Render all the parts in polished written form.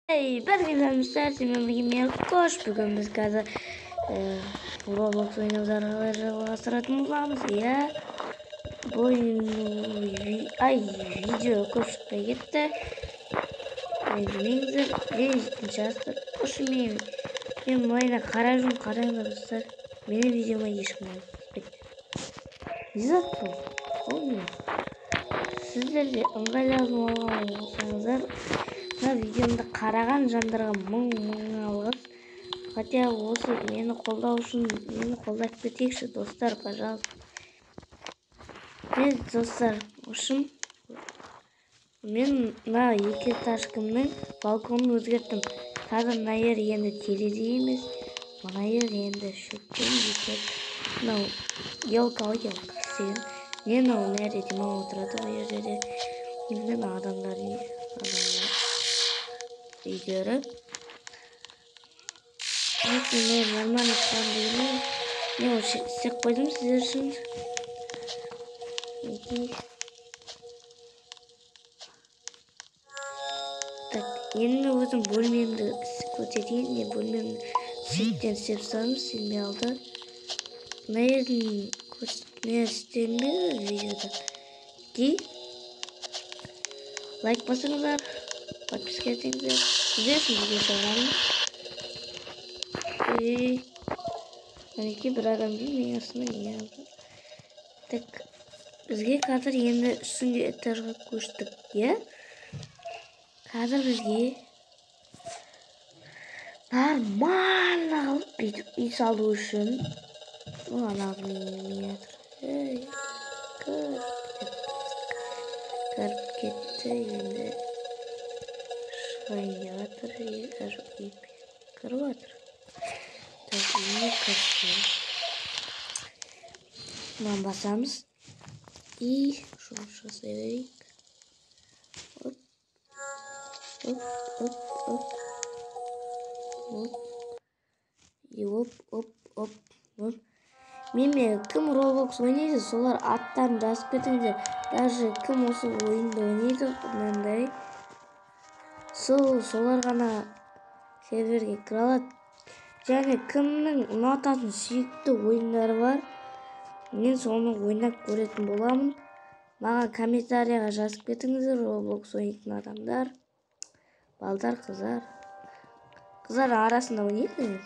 Эй, бәріңе сәлем, мен Қош. Бүгін біз қазір Roblox ойнауды жалғастыратын боламыз. Иә, бұл ай, видео көп шықпай кетті. Ренжімеңіздер, ренжитін шығарсыздар. Осы мен мына қарап жүрмін, қараңдар, достар. Менің видеома ешкім лайк баспайды. Не зат бұл? Ол не? Сіздер де ыңғайланып алған болсаңыздар, мына видеомды қараған жандарға мың мың алғыс. Хотя осы мені қолдау үшін мені қолдап кетейікші, достар, пожалуйста. Мен, достар, үшін мен мына екі этажкамның балконын өзгерттім. Қазір мына жер енді терезе емес, мына жер енді шөптен бүйтіп мынау елка ғой, елка істеген. Не мынау, мына жерде демалып отырады ғой жерде. Енді адамдар үйлері. Мен нормально шығамын дегенмен, мен оны істеп қойдым сіздер үшін. Мінекей. Так, енді мен өзім бөлмемді көрсетейін. Мен бөлмемді светтен істеп тастадым, істелмей алды. Мына жердің не істелмеді видеода. Мінекей. Лайк басыңыздар, подписка етіңіздер. Сіздер үшін видео шығарамын. Ей, мінекей, бір адам деймін, менің астыма не алды. Так, бізге қазір енді үстіңгі этажға көштік, иә? Қазір бізге нормально қылып бүйтіп үй салу үшін ана жатыр. Ей, кіріп кетті, енді шығайын деп жатыр, кіріп жатыр. Так, үйіне кірсін. Мынаны басамыз. И жұмыс жасай берейік. Оп, оп, оп, оп, оп, и оп, оп, оп, оп. Менімен кім Roblox ойнайды, солар аттарын жазып кетіңдер. Даже кім осы ойынды ойнайды, мынандай, солар ғана серверге кіре алады. Және кімнің ұнататын сүйікті ойындары бар, мен соны ойнап көретін боламын. Маған комментарияға жазып кетіңіздер, Roblox ойнайтын адамдар, балдар, қыздар. Қыздар арасында ойнайды.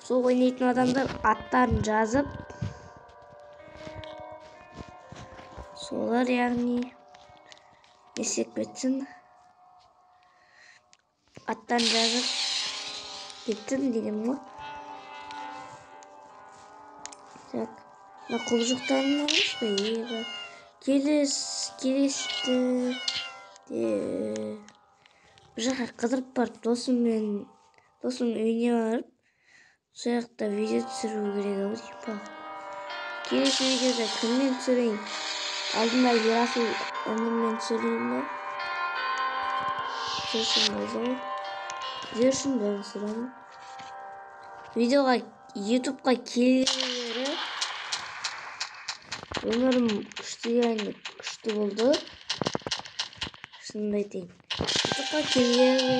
Сол ойнайтын адамдар аттарын жазып, солар яғни не істеп кетсін, аттарын жазып кеттім деген ғой. Так, мына құбыжықтарын аламыз ба? Еға. Келесі де бір жаққа қыдырып барып, досыммен, досымның үйіне барып, сол жақта видео түсіру керек ау деймін. Келесі видеода кіммен түсірейін? Алдында Ерасыл ініммен түсірейін ба? Сосын болды ғой. Сіздер үшін бәрін түсіремін. Видеоға, ютубқа келгелі өмірім күшті, яғни күшті болды. Шынымды айтайын. Ютубқа келгелі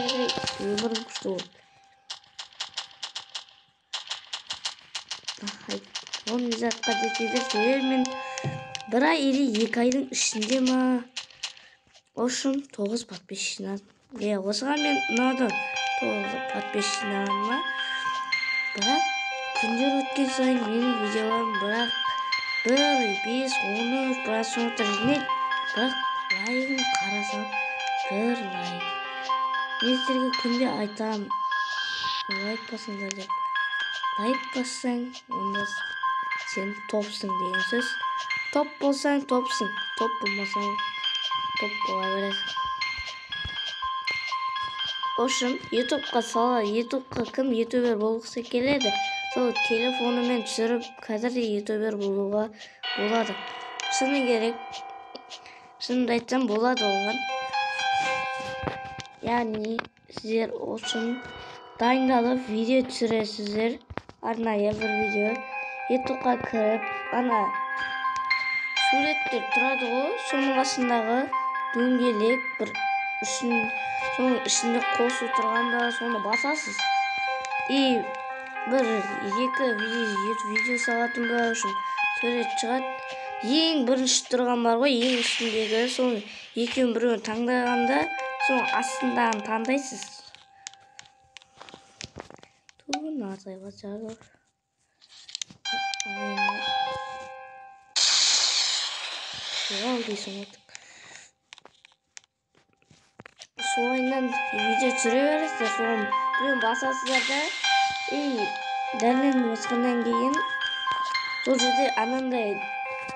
өмірім күшті болды. Оны затқа десеңдер, себебі мен бір ай или 2 айдың ішінде ма, в общем, 9 подписчик жинадым. Е, осыған мен ұнады 9 подписчик жинағаныма. Бірақ күндер өткен сайын менің видеоларым бірақ 1, 5, 13 просмотр жинайды. Бірақ лайкын қарасам, 1 лайк. Мен сіздерге күнде айтамын, лайк басыңдар деп. Лайк бассаң, онда сен топсың деген сөз. Топ болсаң, топсың. Топ болмасаң, топ бола бересің. В общем, ютубқа сала, ютубқа кім ютубер болғысы келеді, сол телефонымен түсіріп, қазір де ютубер болуға болады. Шыны керек, шынымды айтсам болады оған. Яғни сіздер үшін дайындалып видео түсіресіздер, арнайы бір видео. Ютубқа кіріп, ана суреттер тұрады ғой, соның астындағы дөңгелек бір үшін, соның ішінде қосу тұрған ба, соны басасыз. И бір екі видео салатын ба үшін сурет шығады. Ең бірінші тұрған бар ғой, ең үстіндегі, соның екеуін біреуін таңдағанда, соның астындағын таңдайсыз. Солайынан видео түсіре бересіздер, соны біреуін басасыздар да, и дәлен басқаннан кейін сол жерде анандай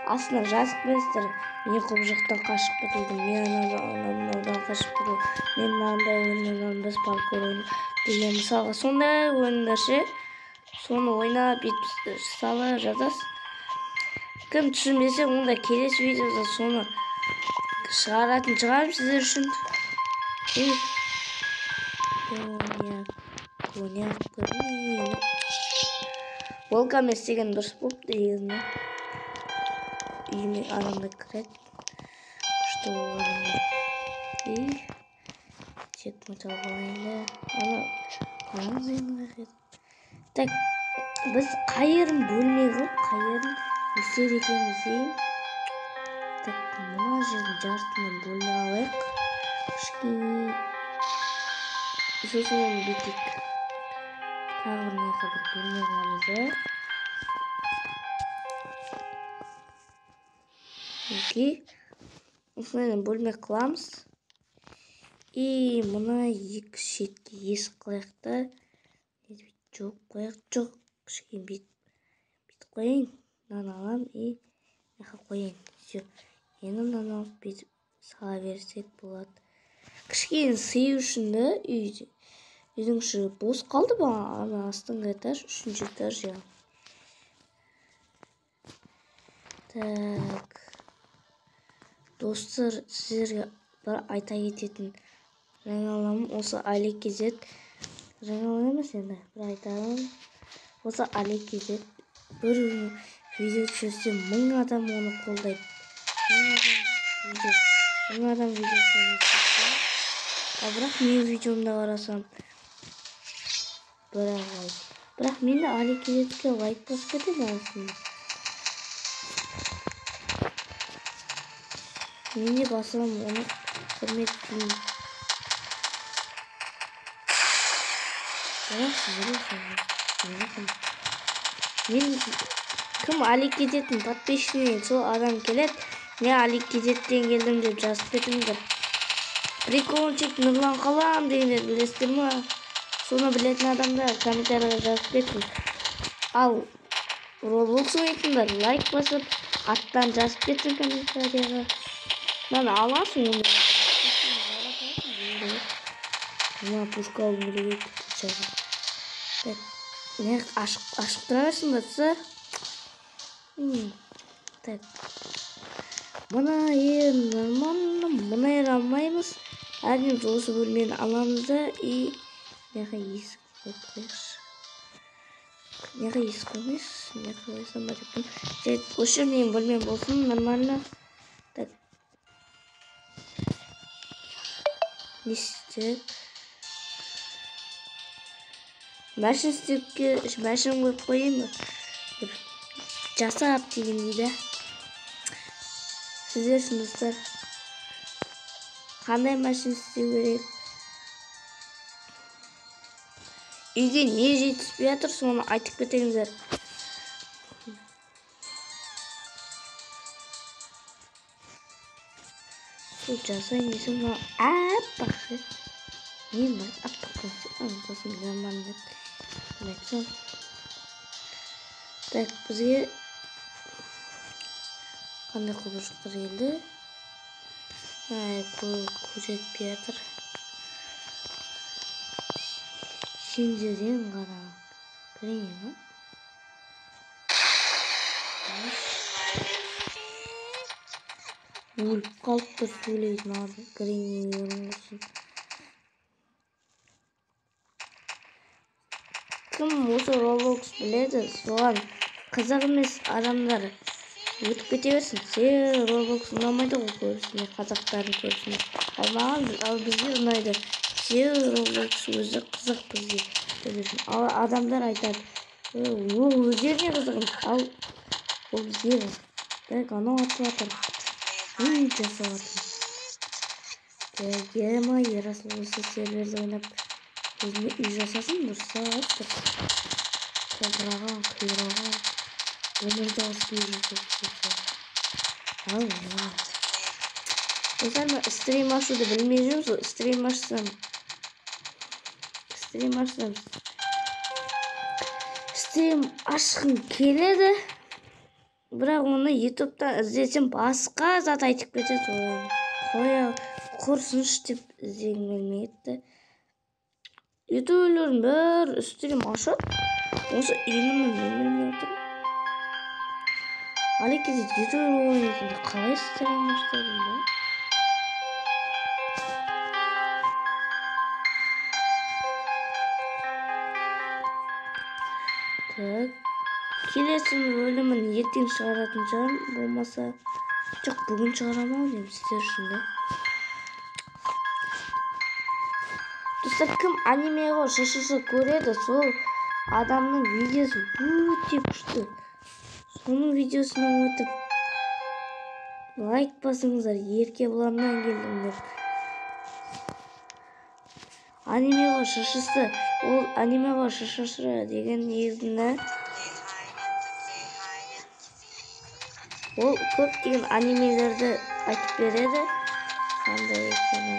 астына жазып қоясыздар. Мен құбыжықтан қашып құтылдым, мен анау-мынаудан қашып құтылдым, мен мынандай ойыннан біз паркур ойын деген, мысалға сондай ойындар ше, соны ойнап бүйтіп сала жазасыз. Кім түсінбесе, онда келесі видеода соны шығаратын шығармын сіздер үшін. Волкамен істеген дұрыс болыпты негізінде. Үйіме адамдар кіреді. Күшті болған. И тек металл алайын да. Ана қараңыз енді. Так, біз қай жерін бөлме қылып, қай жерін не істер екенбіз деймін. Так, мына жердің жартысынан бөлме алайық. Кішкене. Сосын оны бүйтейік. Тағы бір мына жаққа бір бөлме қыламыз да. Окей. Осылайынан бөлме қыламыз. И мына екі шетке есік қылайық та. Жоқ қояйық, жоқ. Кішкене бүйтіп қояйын. Мынаны аламын и мына жаққа қояйын. Все. Енді мынаны алып бүйтіп сала берсек болады. Кішкене сыю үшін де үйдің іші бос қалды ба? Ана астыңғы этаж, үшінші этаж яғни. Так. Достар, сіздерге бір айта кететін жаңалығым осы Али KZ. Жаңалық емес енді, бір айтарым. Осы Али KZ бір видео түсірсе 1000 адам оны қолдайды. 1000 адам видео түсірсе. Ал бірақ менің видеомда қарасам бір ақ лайк. Бірақ мен де Али KZ-ке лайк басып кетемін арасында. Мен де басамын, оны құрметтеймін. Бірақ сіздерге солай. Мен кім Али KZ-тің подписчигіне сол адам келеді, мен Али KZ-тен келдім деп жазып кетіңдер. Прикольчик Нұрлан Қалам дегендер білесіздер ма? Соны білетін адамдар комментарийға жазып кетсін. Ал Roblox ойнайтындар лайк басып, аттан жазып кетсін комментарийға. Мынаны аласың, оны. Мына пушка алуым керек еді. Так, не ашық тұра берсін ба, достар? Так. Мына ер нормально, мына ер алмаймыз. Әрине осы бөлмені аламыз да и мына жаққа есік қойып қояйықшы. Мына жаққа есік қоймайсыз, мына жаққа қойсам ба деп тұрмын. Жарайды, осы жер менің бөлмем болсын, нормально. Так. Не істеп? Машин істеуге, машин қойып қояйын ба? Бір жасап дегендей да. Сіздер үшін, достар, қандай машин істеу керек? Үйге не жетіспей жатыр, соны айтып кетіңіздер. Сол жасайын десем, мынау аппақ ше. Не бар, аппақ болса, сосын нормально деп айтсам. Так, бізге қандай құбыжықтар келді? Ай, көрсетпей жатыр. Сендерден қара. Кірене ма? Өліп қалып тұр сөйлейтін адам. Кірене болсын. Кім осы Roblox біледі, соған қызық емес адамдар Өтіп кете берсін. Roblox ұнамайды ғой көбісіне, қазақтардың көбісіне. Ал маған, ал бізге ұнайды. Roblox өзі қызық бізге. Ал адамдар айтады, ол өздеріне қызық, ал ол бізге қызық. Так, анау атып жатыр. Үй жасап жатыр. Так, ема, Ерасыл осы серверде ойнап өзіне үй жасасын, дұрыстап тұр. Қобыраған, қираған. Өмірде осы үй жасап. Ал, достар, мен стрим ашуды білмей жүрмін, сол стрим ашсам. Стрим ашқым келеді. Бірақ оны YouTube'та іздесем басқа зат айтып кетеді. Қоя құрсыншы деп іздегім келмейді. Ютуберлердің бәрі стрим ашады. Осы именно мен білмей отырмын. Ал кезде ютубер болған кезінде қалай стрим аштадым да? Так, келесі бөлімін ертең шығаратын шығармын, болмаса жоқ, бүгін шығарамын ау деймін сіздер үшін да. Достар, кім анимеға ШШШ көреді, сол адамның видеосы өте күшті. Соның видеосына өтіп лайк басыңыздар, Еркебұланнан келдім деп. Анимеға ШШШ, ол анимеға ШШШ деген негізінде ол көптеген анимелерді айтып береді. Қандай екенін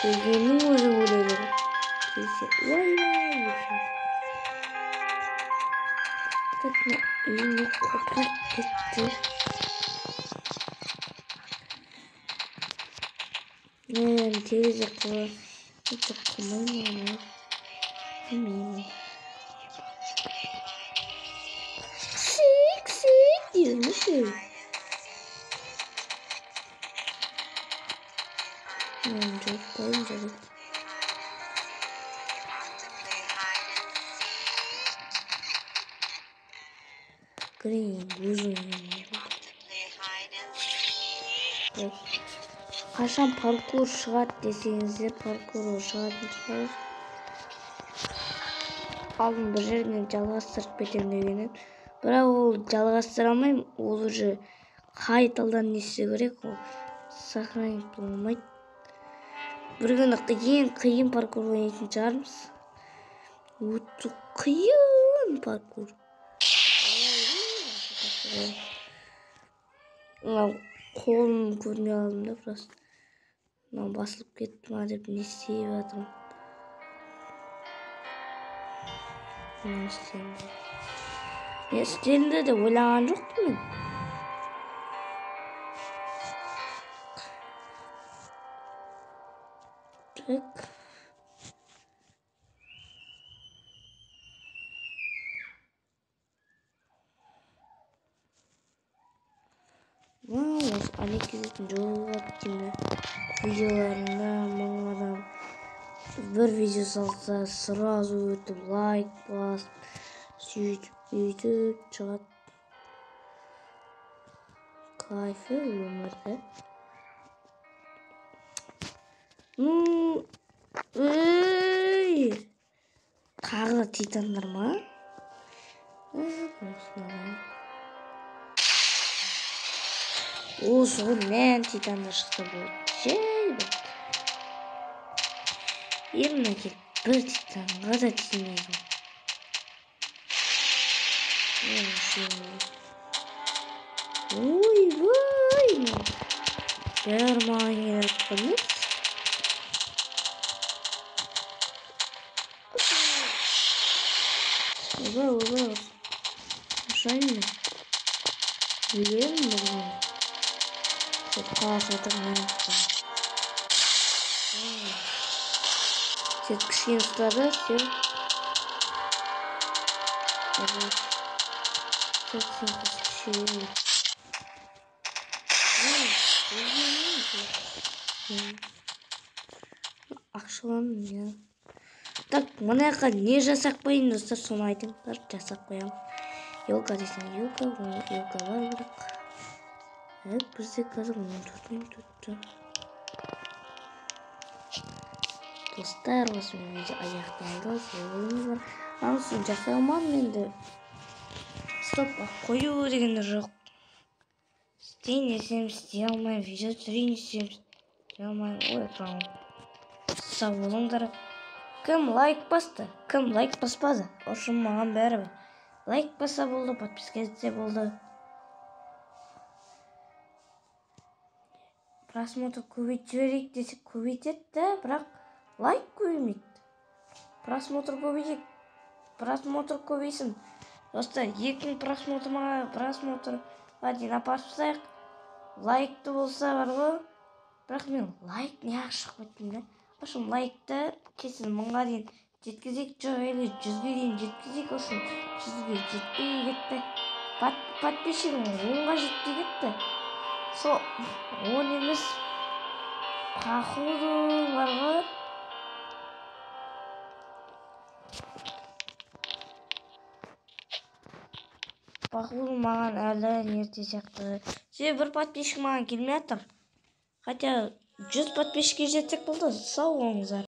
көргеннің өзі өледі. Келсе, ой-ой, так, мына үйіне қопарып кетті. Мен терезе қылмаймын оны. Білмеймін. Сик-сик деймін ше. Жоқ, қойым жарайды. Грин, өзің. Қашан паркур шығады десеңіздер, паркур шығатын шығар. Алдын бір жерінен жалғастырып кетемін деген едім. Бірақ ол жалғастыра алмаймын, ол уже қайтадан не істеу керек, ол сохранить болмайды. Бір күні ең қиын паркур ойнайтын шығармыз. Өте қиын паркур. Мынау қолым көрмей қалдым да, просто. Мынау басылып кетті ма деп не істеп жатырмын. Не істеймін? Не істелінді деп ойлаған жоқпын мен. Так. Осы Алекиздің жолы деймін. Видеоларында мың адам бір видео салса, сразу өтіп лайк басып, сөйтіп бүйтіп шығады. Кайфы өмірді. Ну, ей! Тағы да титандар ма? Осы ғой, мән титандар шықса болады. Жай болады. Еміне келіп бір титанға да тимейді. Ойбай! Бәрі маған келіп жатқан. Ойбай, ойбай, ұшайын. Өлемін бүгін. Қаласатыр мен. Сет кішкене ұстады, все. Сет сен кішкене. Ақшаландым я. Так, мына жаққа не жасап қояйын, достар, соны айтыңыздар, жасап қоямын. Елка десең, елка, елка бар бірақ. Так, бізде қазір 14 минут өтті. Достар, осымен видео аяқталды. Сау болыңыздар. Анысын жасай алмадым енді. Стоп, қою деген де жоқ. Істейін десем, істей алмаймын. Видео түсірейін десем, істей алмаймын. Ой, экран. Сау болыңдар. Кім лайк басты, кім лайк баспады, ошын маған бәрібір. Лайк баса болды, подписка етсе болды. Просмотр көбейтіп жіберейік десек көбейтеді да, бірақ лайк көбеймейді. Просмотр көбейтейік, просмотр көбейсін. Достар, 2000 просмотрға дейін апарып тастайық. Лайкты болса бар ғой, бірақ мен лайк неғып шығып кеттім да. Ошын лайкты кесін 1000-ға дейін жеткізейік, жоқ или 100-ге дейін жеткізейік. Ошын 100-ге жетпей кетті. Подписчигім 10-ға жетпей кетті. Сол 10 емес, походу бар ғой. Походу маған әлі ерте сияқты. Себебі бір подписчик маған келмей жатыр. Хотя 100 подписчикке жетсек болды. Сау болыңыздар.